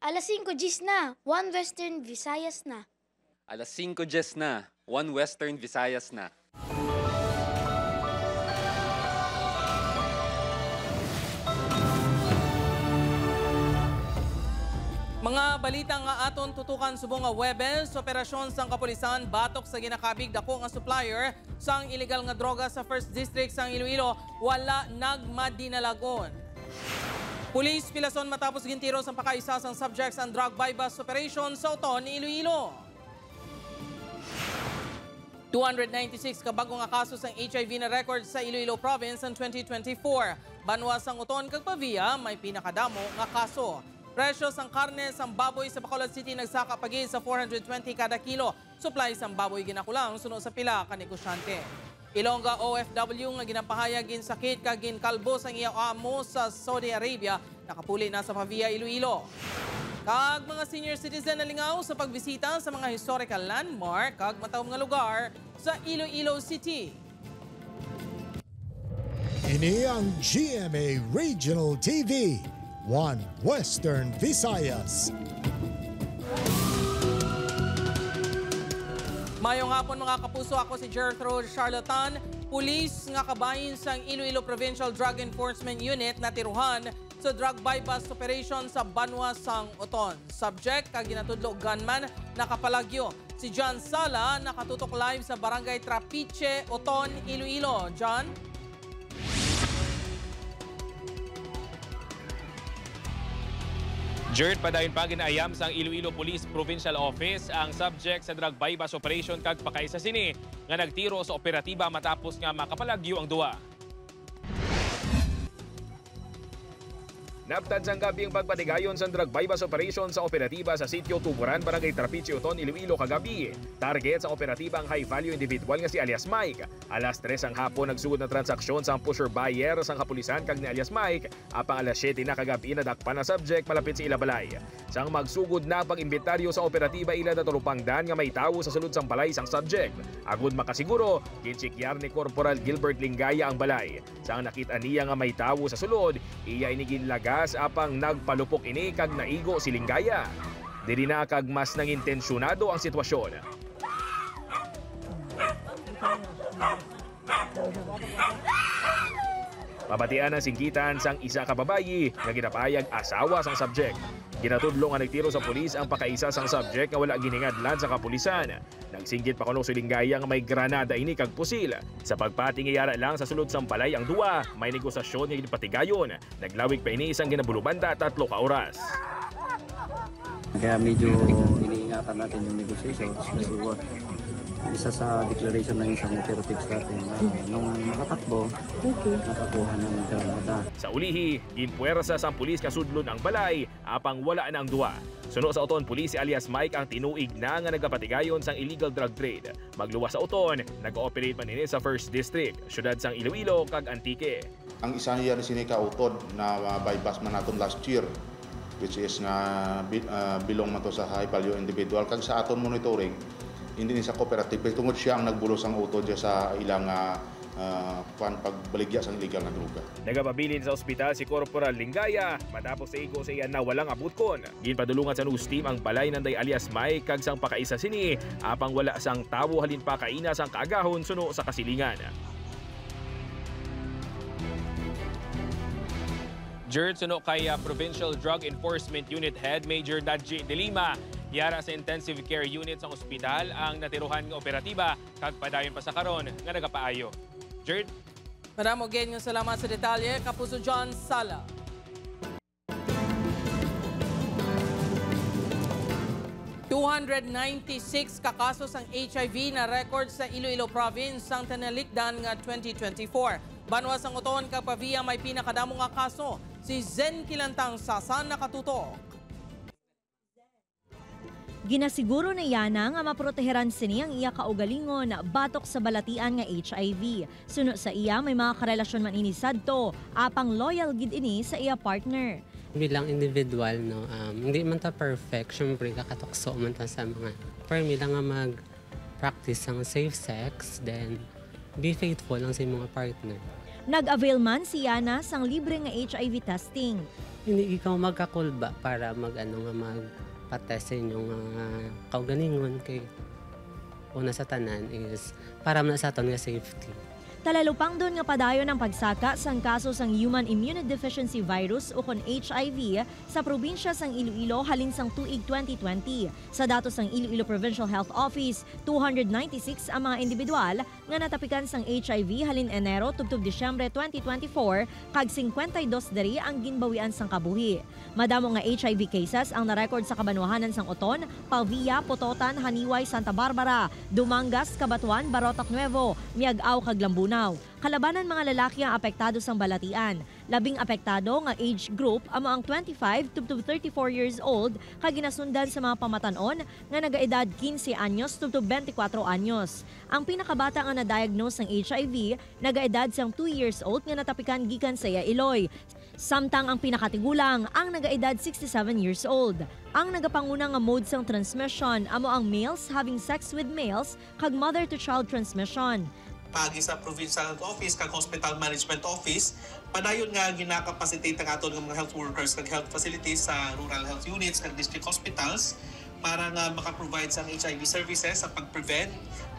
Alas 5 Gs na, One Western Visayas na. Alas 5 Gs na, One Western Visayas na. Mga balita nga aton tutukan subong nga Huwebes, operasyon sang kapulisan batok sa ginakabig dako nga supplier sang illegal nga droga sa 1st District sang Iloilo, wala nagmadinalagon. Pulis pilason matapos gintiro sang pakaisa sang subjects ang drug buy-bust operation sa Oton, Iloilo. 296 ka bag-o nga kaso sang HIV na record sa Iloilo Province ang 2024. Banwa sang Oton kag Pavia may pinakadamo nga kaso. Presyo sang karne sang baboy sa Bacolod City nagsaka pagid sa 420 kada kilo. Supply sang baboy ginakulang suno sa pila ka negosyante. Ilongga OFW nga ginapahayag ginsakit kag ginkalbo sang iya amo sa Saudi Arabia nakapuli na sa Pavia, Iloilo. Kag mga senior citizen nalingaw sa pagbisita sa mga historical landmark kag matawom nga lugar sa Iloilo City. Ini ang GMA Regional TV, One Western Visayas. Mayong hapon mga kapuso, ako si Gertrude Charlatan. Pulis nga kabahin sang Iloilo Provincial Drug Enforcement Unit natiruhan sa drug buy-bust operation sa Banwa sang Oton. Subject kag ginatudlo gunman nakapalagyo. Si John Sala nakatutok live sa Barangay Trapiche, Oton, Iloilo. John? Gert, padayon pa ginaayam sang Iloilo Police Provincial Office ang subject sa drug buy-bust operation kag pakaisa sini nga nagtiro sa operatiba matapos nga makapalagyo ang duwa. Nabtad sang gabi ang pagpatigayon sa drug buy-bust operation sa operatiba sa sitio Tuburan, Barangay Trapiche, Oton, Iloilo kagabi. Target sa operatiba ang high-value individual nga si alias Mike. Alas 3 ang hapon nagsugod na transaksyon sa pusher buyer sang kapulisan kag ni alias Mike. Apang alas 7 na kagabi nadakpan ang subject malapit sa ila balay. Sang magsugod na pag-inventaryo sa operatiba ila datorupangdan nga may tawo sa sulod sang balay sang subject. Agud makasiguro, gintsikyar ni Corporal Gilbert Lingaya ang balay. Sang nakita niya nga may tawo sa sulod, iya iniginlaga apang nagpalupok ini kag naigo si Lingaya. Diri na kag mas nangintensyonado ang sitwasyon. Pabatian ang singgitan sang isa ka babayi nga ginapayag asawa sang subject. Ginatudlo nga nagtiro sa pulis ang pakaisa sang subject nga wala giningadlan sa kapulisan. Nagsinggit pa kuno si Lingaya nga may granada ini kag pusil. Sa pagpatingiyara lang sa sulod sang balay ang duwa, may negosasyon nga ginpatigayon. Naglawig pa ini isang ginabulubanda 3 ka oras. Kaya medyo iniingatan natin yung negotiations kasi isa sa declaration ng isang operatives natin na nung nakatakbo, nakakuha ng granada. Sa ulihi, ginpuwersa sa pulis kasudlon ang balay apang wala na ang duwa. Suno sa Oton Police si alias Mike ang tinuig na nga nagapatigayon sang illegal drug trade. Magluwas sa Oton, nag-ooperate man ini sa 1st District, syudad sang Iloilo kag Antique. Ang isa niya ni sini ka Oton na bypass man naton last year, which is nga bilong man to sa high value individual kag sa aton monitoring hindi ni sa cooperative tungod siya ang nagbulos ang utod sa ilang pagbaligya sa illegal na droga. Nagapabilin sa ospital si Corporal Lingaya matapos sa igo sa iya na walang abutkon. Ginpadulungan sa news team ang balay ng day alias Mike kag sang pakaisa sini apang wala sang tawo halin pa kaina sang kaagahon suno sa kasilingan. Gert, suno kay Provincial Drug Enforcement Unit Head Major Dadji de Lima. Yara sa intensive care unit sa ospital ang natiruhan nga operatiba kag padayon pa sa karon nga nagapaayo. Gert? Madamo again nga salamat sa detalye, Kapuso John Sala. 296 ka kasos ang HIV na record sa Iloilo Province sang tanalikdan nga 2024. Banwa sang Oton kag Pavia may pinakadamo nga kaso. Si Zen Kilantang Sasan nakatutok. Ginasiguro ni Yana nga maproteheran sini ang iya kaugalingon batok sa balatian nga HIV. Suno sa iya may mga karelasyon man ini sadto, apang loyal gid ini sa iya partner. Bilang individual no, hindi man ta perfect, syempre kakatukso man ta sa mga. Pero lang nga mag-practice ang safe sex, then be faithful lang sa mga partner. Nag-avail man si Yana sang libre nga HIV testing. Hindi ikaw magkakulba para mag-ano nga magpatest sa inyong kaugalingon kay una sa tanan is para man sa aton nga safety. Talalupang doon nga padayon ang pagsaka sang kaso sang Human Immunodeficiency Virus o kon HIV sa probinsya sang Iloilo halin sang tuig 2020. Sa datos sang Iloilo Provincial Health Office, 296 ang mga individual nga natapikan sang HIV halin Enero tubtob Disyembre 2024 kag 52 diri ang ginbawian sang kabuhi. Madamo nga HIV cases ang narekord sa kabanwahanan sang Oton, Pavia, Pototan, Haniway, Santa Barbara, Dumangas, Cabatuan, Barotac Nuevo, Miagao kag Lambuna. Kalabanan mga lalaki ang apektado sang balatian. Labing apektado nga age group amo ang 25 to 34 years old kag ginasundan sa mga pamatanon nga nagaedad 15 anyos to 24 anyos. Ang pinakabata nga na-diagnose ng HIV nagaedad sang 2 years old nga natapikan gikan sa Iloy. Samtang ang pinakatigulang ang nagaedad 67 years old. Ang nagapanguna nga mode sang transmission amo ang males having sex with males kag mother to child transmission. Paagi sa Provincial Health Office kag Hospital Management Office, padayon nga ginakapacitate ang aton nga mga health workers kag health facilities sa rural health units kag district hospitals para nga maka-provide sang HIV services sa pag-prevent,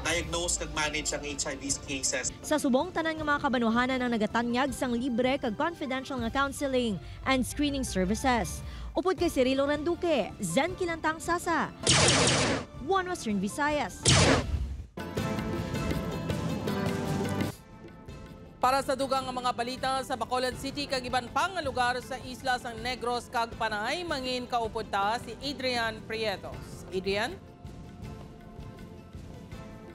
diagnose kag manage ang HIV cases. Sa subong tanan nga mga kabanuhanan ang nagatanyag sang libre kag confidential nga counseling and screening services. Upod kay Cirilo Randuque, Zen Kilantang Sasa, One Western Visayas. Para sa dugang nga mga balita sa Bacolod City kag iban pang lugar sa isla sang Negros kag Panay, mangin kaupod ta si Adrian Prietos. Adrian?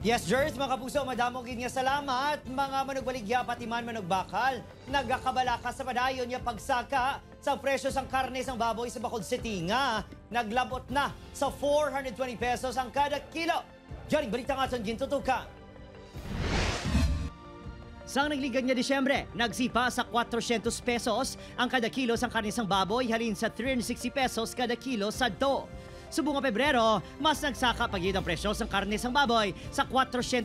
Yes, Jers, mga kapuso, madamo gid nga salamat. Mga manugbaligya pati man manugbakal, nagakabala ka sa padayon nga pagsaka sa presyo sang karne sang baboy sa Bacolod City nga naglabot na sa 420 pesos ang kada kilo. Diyan, balita nga sa gintutukan. Sang nagligad nga Disyembre, nagsipa sa 400 pesos ang kada kilo sang karne sang baboy halin sa 360 pesos kada kilo sadto. Subong nga Pebrero, mas nagsaka pagid ang presyo sang karne sang baboy sa 420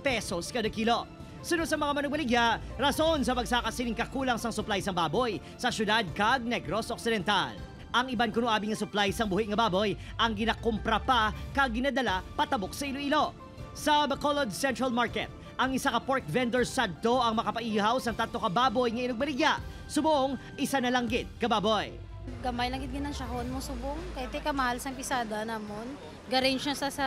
pesos kada kilo. Sunod sa mga manugbaligya, rason sa pagsaka sining kakulang sang supply sang baboy sa syudad kag Negros Occidental. Ang iban kuno abi nga supply sang buhi nga baboy ang ginakumpra pa kag ginadala patabok sa Iloilo. Sa Bacolod Central Market, ang isa ka pork vendor sadto ang makapaihaw sang 3 ka baboy nga inugbaligya. Subong, isa na lang gid ka baboy. Gamay lang gid ginansyahon mo subong kay ti kamahal sang pisada namon. Ga-range na sa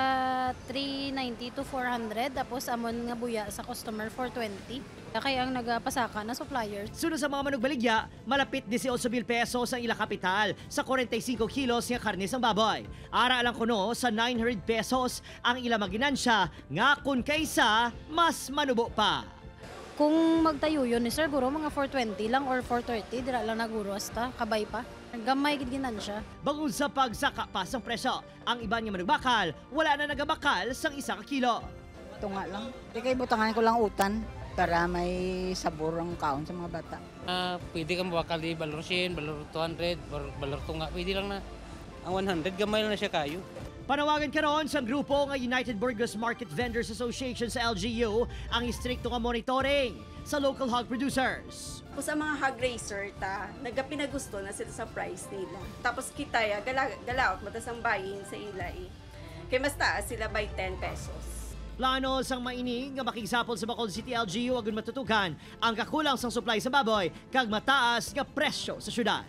390 to 400 tapos amon nga buya sa customer 420. Kaya ang nagapasaka na supplier. Sunod sa mga manugbaligya, malapit 18,000 pesos ang ila kapital sa 45 kilos nga karne sang baboy. Ara lang kuno sa 900 pesos ang ila maginansya nga kun kaysa mas manubo pa. Kung magtayo yun ni sir, guro mga 420 lang or 430, dira lang naguro hasta kabay pa. Gamay gid ginansya. Bangod sa pagsaka pa sang presyo, ang iban nga manugbakal, wala na nagabakal sang 1 ka kilo. Tunga lang. Di kay butangan ko lang utan para may sabor ang kaon sa mga bata. Pwede kang bakal di balor 100, balor 200, balor tunga, pwede lang na. Ang 100, gamay lang na siya kayo. Panawagan karon sa grupo nga United Burgos Market Vendors Association sa LGU ang istrikto nga monitoring sa local hog producers. Kung sa mga hog raiser ta, nagapinagusto na sila sa price nila. Tapos kita ya, galaot matas ang bayin sa ila eh. Kaya mas taas sila by 10 pesos. Plano sang mainig nga makigsapol sa Bacolod City LGU agon matutukan ang kakulang sang supply sa baboy kag mataas nga presyo sa syudad.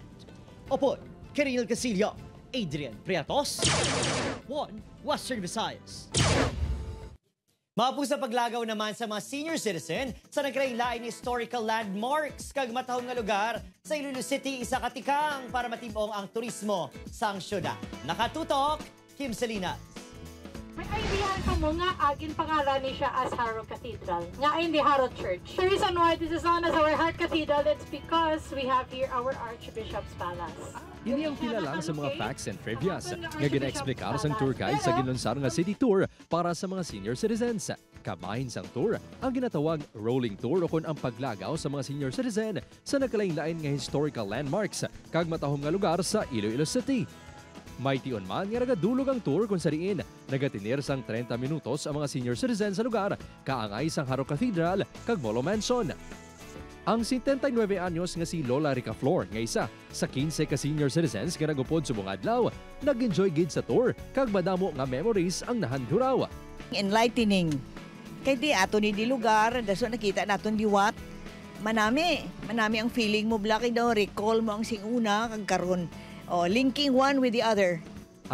Opod, Keril Casillo, Adrian Prietos, One Western Visayas. Mapu sa paglagaw naman sa mga senior citizen sa nagkalain-lain historical landmarks kag matahong nga lugar sa Iloilo City, isa katikang para matibong ang turismo sang syudad. Nakatutok, Kim Salinas. May idea ka mo nga agin pangalan ni siya as Haro Cathedral, nga hindi Haro Church. The reason why this is known as our Heart Cathedral, it's because we have here our Archbishop's Palace. Ini ang pila lang sa mga facts and trivias nga gina-eksplikar sang tour guide sa ginunsar nga city tour para sa mga senior citizens. Kamahin sang tour ang ginatawag rolling tour o kon ang paglagaw sa mga senior citizen sa nagkalain-lain nga historical landmarks kag matahom nga lugar sa Iloilo City. May tion man nga nagadulog ang tour kung sa diin nagatinir sang 30 minutos ang mga senior citizen sa lugar kaangay sang Haro Cathedral kag Molo Mansion. Ang 79 anyos nga si Lola Rica Flor nga isa sa 15 ka senior citizens nga nagupod subong adlaw, nag-enjoy gid sa tour kag madamo nga memories ang nahanduraw. Enlightening. Kay di ato ni di lugar, daso nakita naton liwat. Manami, manami ang feeling mo black daw, recall mo ang singuna kag karon. Oh, linking one with the other.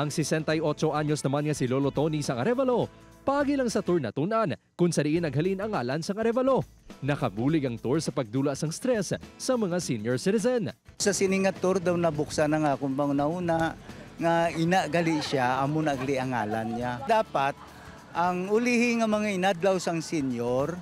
Ang 68 anyos naman nga si Lolo Tony sang Arevalo, pagi lang sa tour natunan kung sa diin naghalin ang ngalan sang Arevalo. Nakabulig ang tour sa pagdula sang stress sa mga senior citizen. Sa sininga tour daw nabuksan na nga kung bang nauna nga ina gali siya, amo na gali ang ngalan niya. Dapat ang ulihi nga mga inadlaw sang senior,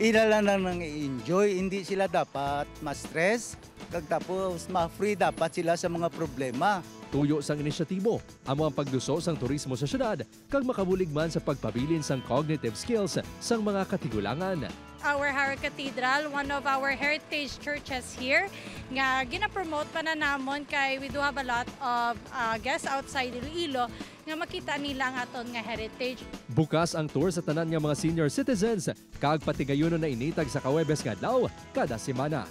ilala na nang i-enjoy, hindi sila dapat ma-stress, kag tapos ma-free dapat sila sa mga problema. Tuyo sang inisyatibo, amo ang pagduso sang turismo sa syudad, kag makabulig man sa pagpabilin sang cognitive skills sang mga katigulangan. Our Haro Cathedral, one of our heritage churches here, nga gina-promote pa na namon kay we do have a lot of guests outside Iloilo nga makita nila ang aton nga heritage. Bukas ang tour sa tanan nga mga senior citizens, kag patigayonon na initag sa Kawebes nga adlaw kada semana.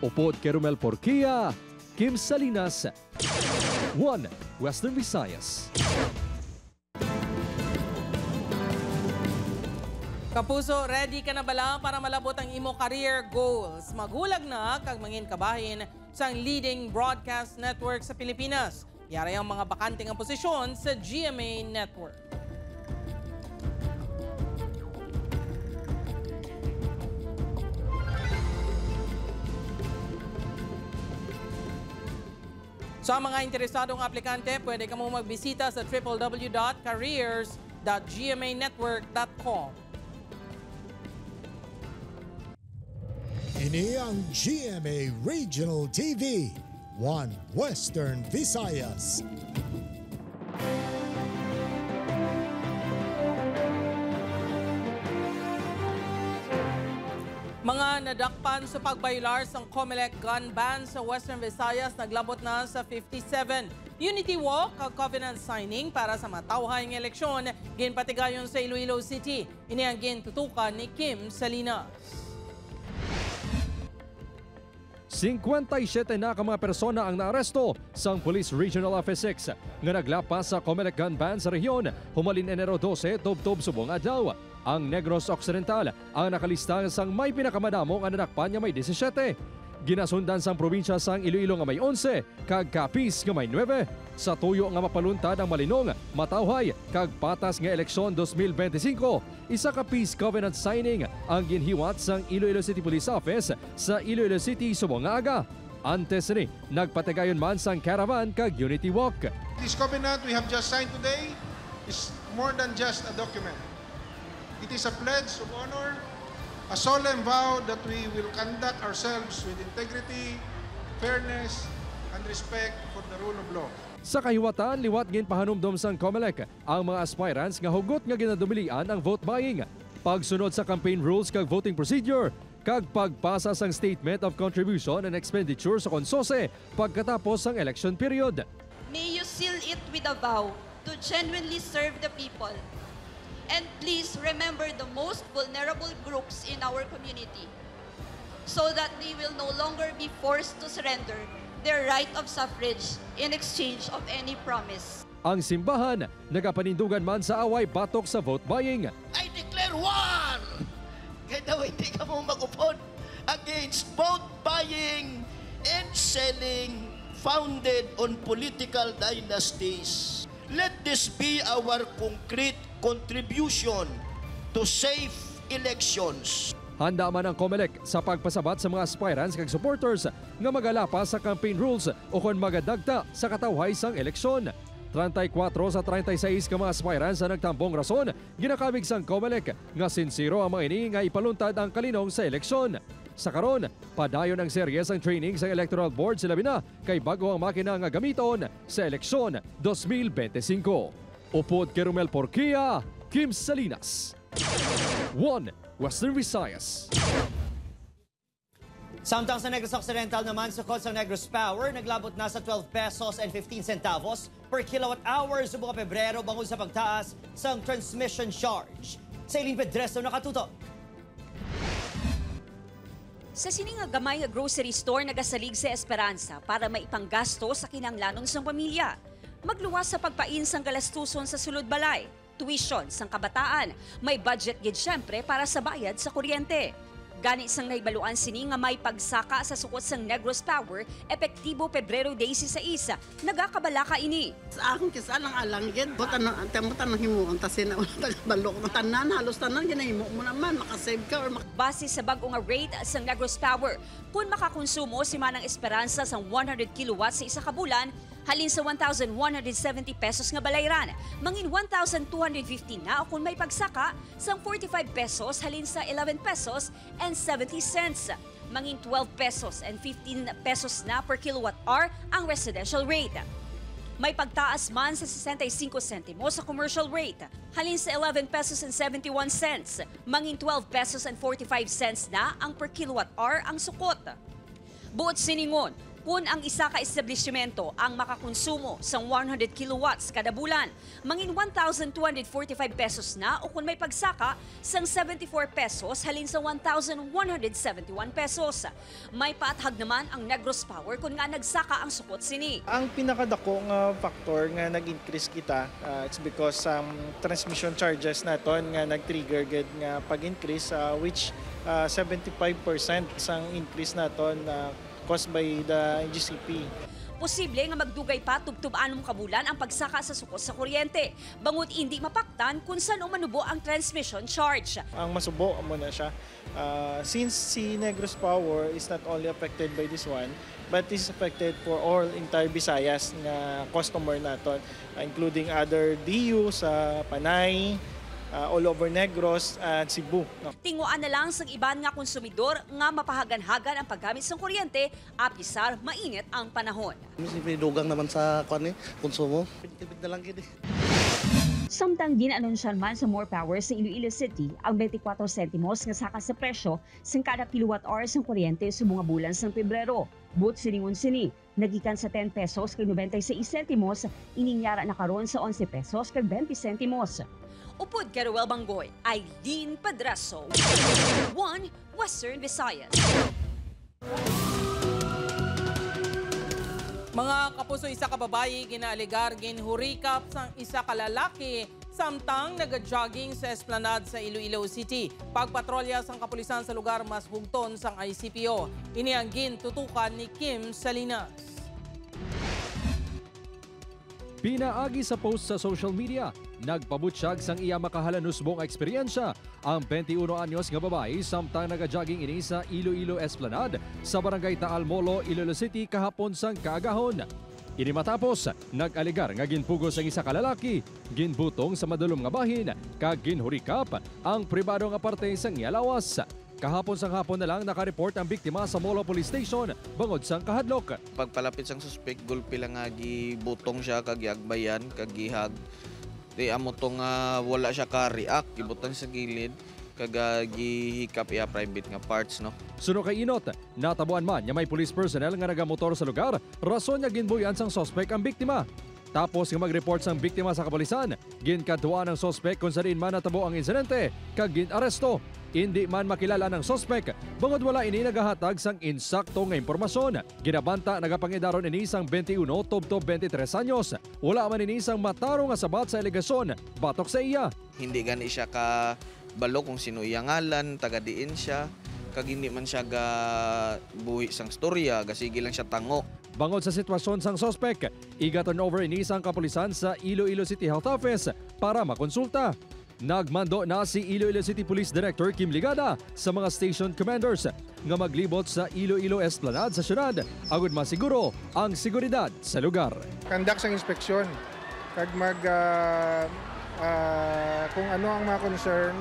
Upod kay Romel Porquia, Kim Salinas, 1 Western Visayas. Kapuso, ready ka na bala para malabot ang imo career goals? Maghulag na kag mangin kabahin sa leading broadcast network sa Pilipinas. Yari ang mga bakante nga posisyon sa GMA Network. Sa mga interesadong aplikante, pwede ka mo magbisita sa www.careers.gmanetwork.com. Ini ang GMA Regional TV, One Western Visayas. Mga nadakpan sa pagbayular sang COMELEC gun ban sa Western Visayas naglabot na sa 57. Unity Walk kag covenant signing para sa matawhay nga eleksyon ginpatigayon sa Iloilo City. Ini ang gintutukan ni Kim Salinas. 57 na ka mga persona ang naaresto sang Police Regional Office 6 nga naglapas sa COMELEC gun ban sa rehiyon humalin Enero 12 tubtob subong adlaw. Ang Negros Occidental ang nakalista sang may pinakamadamo nga nadakpan nga may 17. Ginasundan sang probinsya sang Iloilo nga may 11, kag Capiz nga may 9. Sa tuyo nga mapaluntad ang malinong, matawhay kag patas nga eleksyon 2025. Isa ka peace covenant signing ang ginhiwat sang Iloilo City Police Office sa Iloilo City subong nga aga. Antes ni, nagpatigayon man sang caravan kag Unity Walk. This covenant we have just signed today is more than just a document. It is a pledge of honor, a solemn vow that we will conduct ourselves with integrity, fairness, and respect for the rule of law. Sa kahiwatan, liwat ginpahanumdom sang COMELEC ang mga aspirants nga hugot nga ginadumilian ang vote buying. Pagsunod sa campaign rules kag voting procedure, kag pagpasa sang statement of contribution and expenditure sa konsose pagkatapos sang election period. May you seal it with a vow to genuinely serve the people. And please remember the most vulnerable groups in our community so that they will no longer be forced to surrender their right of suffrage in exchange of any promise. Ang simbahan, nagapanindugan man sa away batok sa vote buying. I declare war! Kaya daw hindi ka mo mag-upod against vote buying and selling founded on political dynasties. Let this be our concrete contribution to safe elections. Handa man ang COMELEC sa pagpasabat sa mga aspirants kag supporters nga magalapa sa campaign rules o kon magadagta sa katawhay sang eleksyon. 34 sa 36 ka mga aspirants sa nagtambong rason, ginakabig sang COMELEC nga sinsero ang mga ini nga ipaluntad ang kalinong sa eleksyon. Sa karon, padayon ang serye sang training sa Electoral Board sa labi na kay bago ang makina nga gamiton sa eleksyon 2025. Upod kay Romel Porquia, Kim Salinas. 1 Western Visayas. Samtang sa Negros Occidental naman, sukod sa Negros Power, naglabot na sa 12 pesos and 15 centavos per kilowatt hour sa buong Pebrero bangod sa pagtaas sa transmission charge. Sa Eileen Pedreso nakatutok. Sa sini nga gamay nga grocery store nagasalig sa Esperanza para maipanggasto sa kinanglanon sang pamilya. Magluwas sa pagpain sang galastuson sa sulod balay, tuition sang kabataan, may budget gid syempre para sa bayad sa kuryente. Gani sang naibaluan sini nga may pagsaka sa sukot sang Negros Power epektibo Pebrero 16, nagakabalaka ini. Sa akong kisa lang alang gid, butan ang himuon ta sina balok tanan halos tanan ginahimo mo naman makasave ka or Base sa bag-o nga rate sang Negros Power, kung makakonsumo si Manang Esperanza sang 100 kilowatts sa isa ka bulan, halin sa 1,170 pesos nga balayran, mangin 1,250 na o kung may pagsaka sang 45 pesos halin sa 11 pesos and 70 cents. Mangin 12 pesos and 15 pesos na per kilowatt hour ang residential rate. May pagtaas man sa 65 centimos sa commercial rate, halin sa 11 pesos and 71 cents, mangin 12 pesos and 45 cents na ang per kilowatt hour ang sukot. Buot siningon, kung ang isa ka establishmento ang makakonsumo sang 100 kilowatts kada bulan, mangin 1,245 pesos na o kung may pagsaka sang 74 pesos halin sa 1,171 pesos. May paathag naman ang Negros Power kung nga nagsaka ang sukot sini. Ang pinakadako nga factor nga nag-increase kita, it's because transmission charges naton nga nag-trigger gid nga pag-increase, which 75% sang increase naton caused by the NGCP. Posible nga magdugay pa tubtub-anom ka bulan ang pagsaka sa sukot sa kuryente. Bangot hindi mapaktan kung saan umanubo ang transmission charge. Ang masubo mo na siya. Since si Negros Power is not only affected by this one, but is affected for all entire Visayas nga customer naton, including other DU sa Panay, all over Negros at Cebu. No? Tinguan na lang sang iban nga konsumidor nga mapahagan-hagan ang paggamit sang kuryente apisar mainit ang panahon. Dugang naman sa kuan konsumo. Tipid na lang gid. Samtang ginaanonsyan man sa More Power sa Iloilo City ang 24 sentimos nga saka sa presyo sang kada kilowatt hour sang kuryente sa mga bulan sang Pebrero. But siningon sini, nagikan sa 10 pesos kag 96 sentimos, iningyara na karon sa 11 pesos kag 20 sentimos. Upod kay Ruel Banggoy, Eileen Padraso, 1 Western Visayas. Mga kapuso, isa ka babayi ginaaligar ginhurikap sang isa ka lalaki samtang naga-jogging sa Esplanade sa Iloilo City. Pagpatrolya sang kapulisan sa lugar mas hugton sang ICPO. Ini ang gintutukan ni Kim Salinas. Pinaagi sa post sa social media, nagpabutsyag sang iya makahalanusbong eksperyensya ang 21 anyos nga babae samtang naga-jogging ini sa Iloilo Esplanade sa Barangay Taal Molo, Iloilo City kahapon sang kaagahon. Ini matapos, nag-aligar nga ginpugos ang isa ka lalaki, ginbutong sa madulom nga bahin, kag ginhurikap ang pribado nga parte sang iyalawas. Kahapon sang hapon na lang nakareport ang biktima sa Molo Police Station bangod sang kahadlok. Pagpalapit sang suspect, gulpi lang nga gibutong siya kag giagbayan, kag gihag. Di amo to nga wala siya ka-react, gibutang sa gilid kag gihikap iya private nga parts, no. Suno kay Inot, natabuan man nga may police personnel nga nagamotor sa lugar, rason nga ginbuyan sang suspect ang biktima. Tapos nga mag-report sang biktima sa kapulisan, ginkadwa ng suspect kung saan man natabo ang insidente, kag ginaresto. Hindi man makilala ng suspect, bangod wala ini nagahatag sang insakto nga impormasyon. Ginabanta nagapangidaron ini sang 21 tubtob 23 anyos. Wala man ini sang matarong nga sabat sa alegasyon, batok sa iya. Hindi gani siya ka balo kung sino iya ngalan, taga diin siya, kag hindi man siya ga buhi sang storya, gasige lang siya tango. Bangod sa sitwasyon sang suspect, iga-turn over ini sang kapulisan sa Iloilo City Health Office para makonsulta. Nagmando na si Iloilo City Police Director Kim Ligada sa mga station commanders nga maglibot sa Iloilo Esplanade sa syudad agud masiguro ang seguridad sa lugar. Conduct sang inspeksyon kag mag kung ano ang mga concern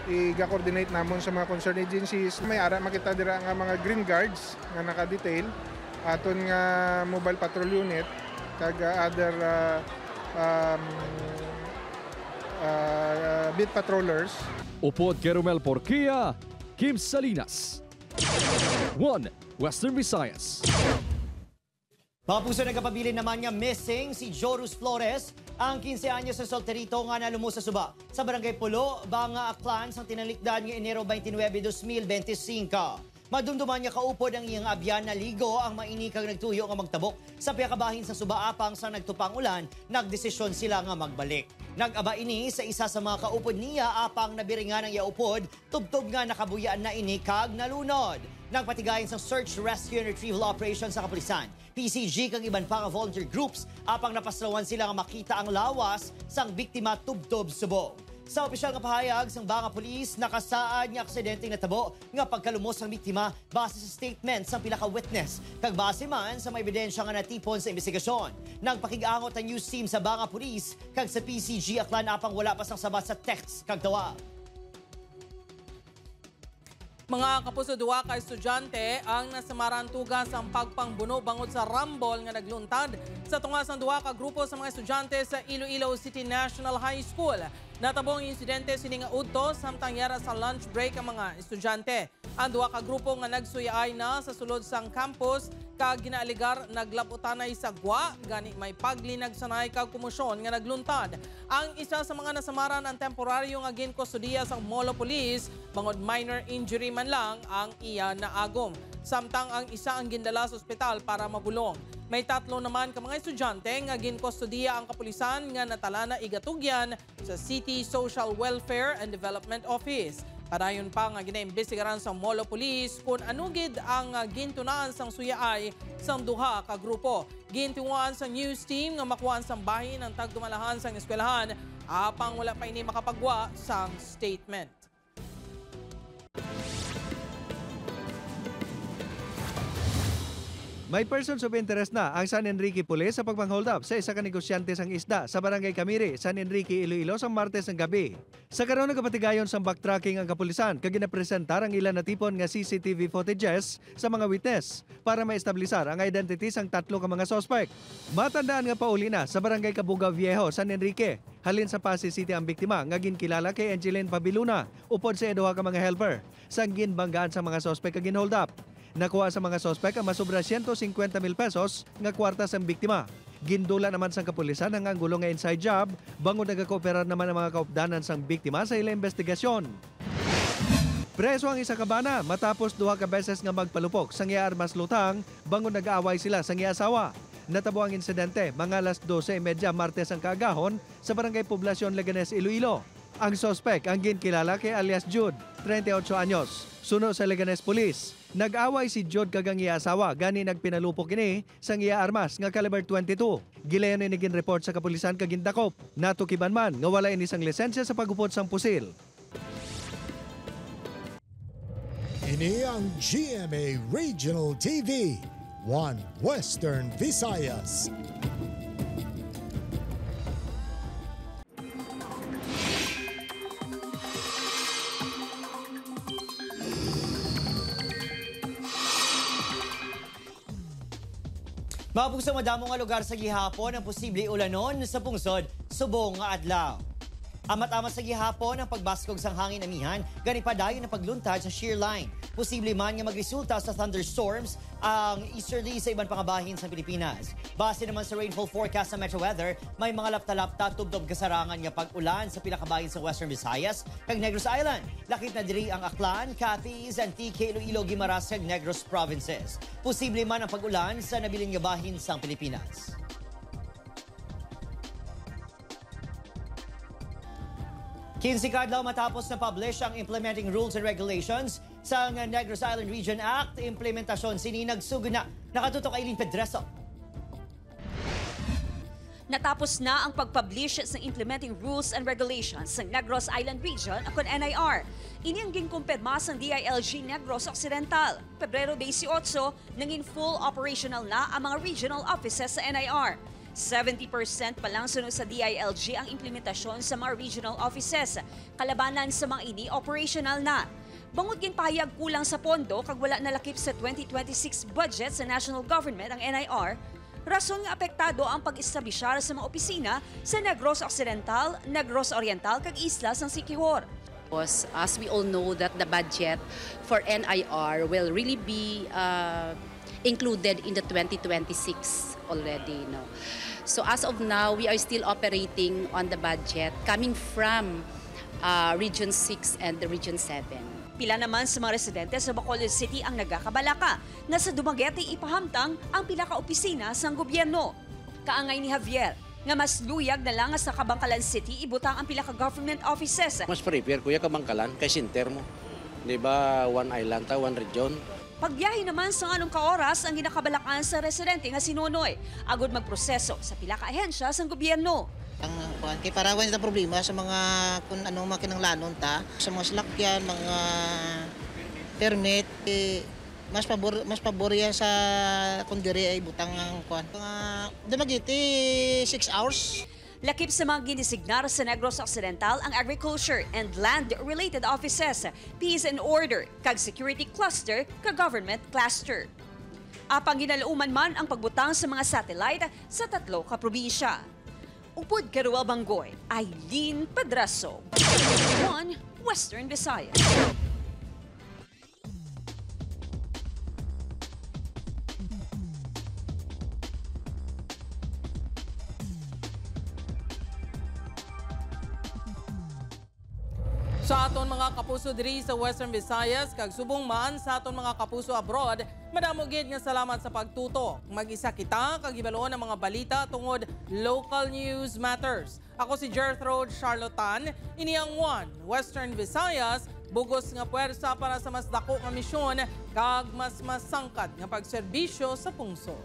i-coordinate namon sa mga concerned agencies. May ara makita dira nga mga green guards nga naka-detail aton nga mobile patrol unit kag other beat patrollers. Upod kay Romel Porquia, Kim Salinas, 1 Western Visayas. Mga puso, nagkapabilin naman nga missing si Jorus Flores, ang 15 anyos sa solterito nga nalumos sa suba. Sa Barangay Pulo, Banga Aklan, sang tinalikdan nga Enero 29, 2025. Madumduman niya kaupod ang iyang abyan na ligo ang mainikang nagtuyo nga magtabok sa piyakabahin sa Subaapang sa nagtupang ulan, nagdesisyon sila nga magbalik. Nag-aba ini sa isa sa mga kaupod niya apang nabiringan ang iaupod, tubtob nga nakabuyaan na ini kag nalunod. Nagpatigayon sa search, rescue and retrieval operation sa kapulisan, PCG kag iban pa nga volunteer groups apang napaslawan sila nga makita ang lawas sang biktima tubtob subong. Sa opisyal nga pahayag sang Banga Police, nakasaad nga aksidente natabo nga pagkalumos ang biktima base sa statement sang pila ka witness kag base man sa may ebidensya nga natipon sa investigasyon. Nagpakigangot ang news team sa Banga Police kag sa PCG Aklan apang wala pa sang sabat sa text kag tawag. Mga kapuso, duha ka estudyante ang nasamaran tugas ang pagpangbuno bangod sa rambol nga nagluntad sa tunga sang duha ka grupo sa mga estudyante sa Iloilo City National High School. Natabo ang insidente sini nga udto samtang yara sa lunch break ang mga estudyante. Ang duha ka grupo nga nagsuyaay na sa sulod sang campus kag ginaaligar naglabutanay sa gwa gani may paglinagsanay kag komosyon nga nagluntad. Ang isa sa mga nasamaran ang temporaryo nga ginkustodiya sang Molo Police bangod minor injury man lang ang iya naagom. Samtang ang isa ang gindala sa ospital para mabulong. May tatlo naman ka mga estudyante nga ginkustodiya ang kapulisan nga natala na igatugyan sa City Social Welfare and Development Office. Padayon pa nga ginaimbestigaran sa Molo Police kung anugid ang gintunaan sang suyaay sang duha ka grupo. Gintunguan sa news team nga makuhaan sang bahin ang tagdumalahan sang eskwelahan apang wala pa ini makapagwa sang statement. May persons of interest na ang San Enrique Police sa pagpang-hold up sa isa ka negosyante sang isda sa Barangay Camiri, San Enrique, Iloilo sa Martes ng gabi. Sa karon nagapatigayon sang backtracking ang kapulisan kag ginapresentar ang ilan na tipon nga CCTV footages sa mga witness para maestablisar ang identity sang tatlo ka mga suspect. Matandaan nga pauli na sa Barangay Kabuga Viejo, San Enrique. Halin sa Pasig City ang biktima nga ginkilala kay Angeline Pabiluna upod sa duha ka mga helper sang ginbanggaan sa mga suspect kag ginhold up. Nakuha sa mga sospek ang masobra 150,000 pesos nga kwarta sang biktima. Gindula naman sang kapulisan ang anggulo nga inside job bangod nagakooperar naman ang mga kaupdanan sang biktima sa ilang investigasyon. Preso ang isa ka bana matapos duha ka beses nga magpalupok sang iya armas lutang bangod nag-aaway sila sang iya asawa. Natabo ang insidente mga alas 12:30 Martes ang kaagahon sa Barangay Poblacion Leganes, Iloilo. Ang sospek ang ginkilala kay alias Jude, 38 anyos. Suno sa Leganes Police. Nag-away si Jude kag ang iya asawa gani nagpinalupok kini sang iya armas nga caliber 22. Gilayon ini ginreport sa kapulisan kag gindakop. Natukiban man nga wala ini sang lisensya sa paggupot sang pusil. Ini ang GMA Regional TV, One Western Visayas. Mga puso, madamo nga lugar sa gihapon ang posible ulanon sa pungsod subong nga adlaw. Amat-amat sa gihapon ang pagbaskog sang hangin amihan, gani padayon ang pagluntad sa shear line. Posible man nga magresulta sa thunderstorms ang easterly sa iban pang bahin sa Pilipinas. Base naman sa rainfall forecast sa Metro Weather, may mga lapta-lapta tubtob kasarangan nga pag-ulan sa pila ka bahin sa Western Visayas kag Negros Island. Lakip na diri ang Aklan, Capiz, Antique, Iloilo, Guimaras kag Negros provinces. Posible man ang pag-ulan sa nabilin nga bahin sa Pilipinas. 15 ka adlaw matapos na publish ang Implementing Rules and Regulations sa Negros Island Region Act, implementasyon sini nagsugod na. Nakatutok Aileen Pedreso. Natapos na ang pag-publish sa Implementing Rules and Regulations sa Negros Island Region akon NIR. Ini ang ginkumpirma sa DILG Negros Occidental. Pebrero 18, nangin full operational na ang mga regional offices sa NIR. 70% pa lang sunod sa DILG ang implementasyon sa mga regional offices. Kalabanan sa mga ini operational na. Bangod ginpahayag kulang sa pondo kag wala nalakip sa 2026 budget sa national government ang NIR, rason nga apektado ang pag-establishar sa mga opisina sa Negros Occidental, Negros Oriental kag isla sang Siquijor. As we all know that the budget for NIR will really be included in the 2026 already. No? So as of now, we are still operating on the budget coming from Region 6 and the Region 7. Pila naman sa mga residente sa Bacolod City ang nagakabalaka nga sa Dumaguete ipahamtang ang pila ka opisina sang gobyerno. Kaangay ni Javier nga mas luyag na lang sa Kabankalan City ibutang ang pila ka government offices. Mas prefer kuya Kabankalan kay center mo. Di ba one island ta, one region. Pagbiyahe naman sa anong ka oras ang ginakabalakan sa residente nga si Nonoy, agod magproseso sa pila ka ahensya sang gobyerno. Ang kuan kay para wala sa problema sa mga kung ano mga kinanglanon ta sa mga salakyan, mga permit eh, mas pabor yan sa kung diri ay butang ang kuan. Mga Dumaguete 6 hours. Lakip sa mga ginisignar sa Negros Occidental ang agriculture and land-related offices, peace and order, kag security cluster, kag government cluster. Apang ginalauman man ang pagbutang sa mga satellite sa tatlo ka probinsya. Upod kay Ruel Banggoy, Eileen Pedraso. 1 Western Visayas. Sa aton mga kapuso diri sa Western Visayas kag subong man sa aton mga kapuso abroad, madamo gid nga salamat sa pagtutok. Mag-isa kita kag hibaluon ang mga balita tungod Local News Matters. Ako si Gertrude Charlotan, ini ang One Western Visayas, bugos nga puwersa para sa mas dako nga misyon kag mas masangkad nga pagserbisyo sa pungsod.